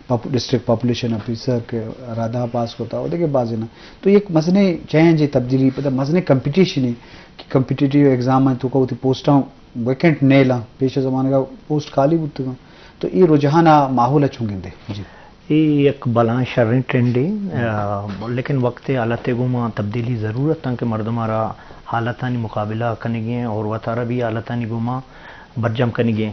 پاپ-، district population officer کہ رادہ پاس کتا، و دگہ بازینا۔ تو یک مزنیں چینج ء، تبدیلی، پدا مزنیں کمپٹیشن ء کہ کمپٹیٹیو ایگزام ء توکا وتی پوسٹاں ویکنٹ نیلاں، پیش زمانگا پوسٹ خالی بوتگاں۔ تو اے رجحان ء ماحول ء چون گندے؟ جی۔ اے یک بلاہیں شریں ٹرینڈے، آ، لیکن وقت ء حالت ء گوما تبدیلی ضرورت انت کہ مردم ء را حالتانی مقابلہ کنگی ہیں اور وتارا بھی حالتانی گوما برجم کنگی ہیں۔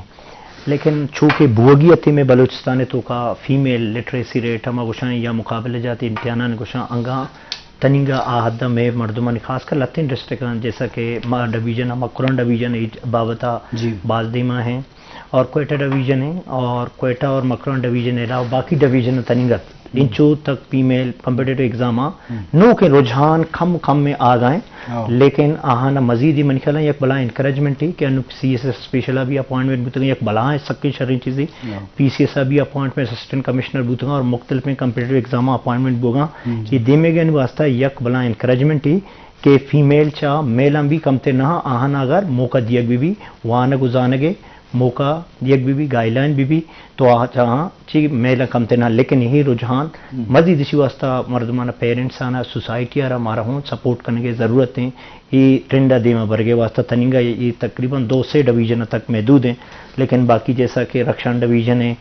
لیکن چونکہ بوگی ات مئے بلوچستان ء توکا فیمیل لٹریسی ریٹ ہما گوشاں یا مقابلہ جاتی امتحانان گوشاں انگاں تنینگا آ حد ء مئے مردمانی خاص کر لتیں ڈسٹرکٹاں جیسا کہ ما ڈویژن ء مکران ڈویژن ء بابت ء جی۔ باز دیما ہیں اور کوئٹہ ڈویژن ہیں اور کوئٹہ اور مکران ڈویژن ء علاوہ باقی ڈویژن تنینگا انچو تک فیمیل کمپیٹیٹو ایگزام آ نوکیں رجحان کم کم میں آ گئے۔ لیکن آہانا مزید ہی منی خیال یک بلا انکریجمنٹ ہی کہ انو سی ایس ایس اسپیشل بھی اپوائنٹمنٹ بوتگیں، یک بلا سکیں شریں چیزی۔ پی سی ایس بھی اپوائنٹمنٹ، اسسٹنٹ کمشنر بوتگاں اور مختلف کمپیٹیٹو ایگزام اپوائنٹمنٹ بوگاں۔ یہ دیمے گئے واسطہ یک بلا انکریجمنٹ ہی کہ فیمیل چا میلاں بھی کم تے نہ آہانا اگر موقع دیگ بھی بھی وانگ و زانگے موقع دیگ بی بی، گائیڈ لائن بی بی، تو آ چاہاں چی میلاں کم تے نہ، لیکن یہی رجحان مزید اسی واسطہ مردمان پیرنٹس آنا سوسائٹی آرا مارا ہوں سپورٹ کرنے کی ضرورت ہیں۔ یہ ٹرینڈا دیما برگے واسطہ تنینگا یہ تقریباً دو سے ڈویژن تک محدود ہیں، لیکن باقی جیسا کہ رخشان ڈویژن ہے،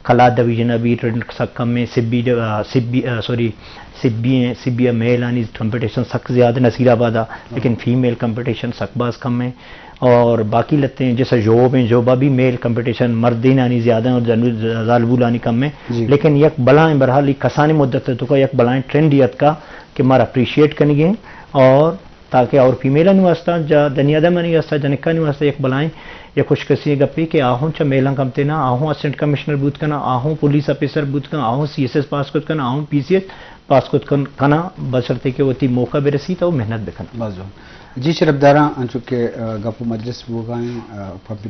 کلات ڈویژن ابھی ٹرینڈ سک کم ہے، سبی ڈ-، آ، سبی، آ، سوری، سبی ہیں، سبی میل آنی کمپٹیشن سک زیادہ نصیر آباد آ، لیکن فیمیل کمپٹیشن سک باز کم ہے۔ اور باقی لتے ہیں جیسا ژوب ہیں، ژوبا بھی میل کمپٹیشن مردینانی زیادہ ہیں اور زالبولانی کم ہیں۔ لیکن یک بلائیں برحال یک کسانی مدت ہے تو کا یک بلائیں ٹرینڈ یت کا کہ مارا اپریشیٹ کنگے اور تاکہ اور فیمیلانی واسطہ، جا دنیا دمانی واسطہ، جنکانی واسطہ یک بلائیں یک خوش کسی گپی کہ آہوں چا میلاں کم تینا، آہوں اسسٹنٹ کمشنر بوت کنا، آہوں پولیس آفیسر بوت کنا، آہوں سی ایس ایس پاس کت کنا، آہوں پی سی ایس پاس کت کن-، کنا، بشرطے کہ وتی موقع برسی تو محنت بکن۔ بازو۔ جی شرف داراں، انچو کہ، آ، گپ و مجلس بوگا ہیں، آ، کمپیوٹر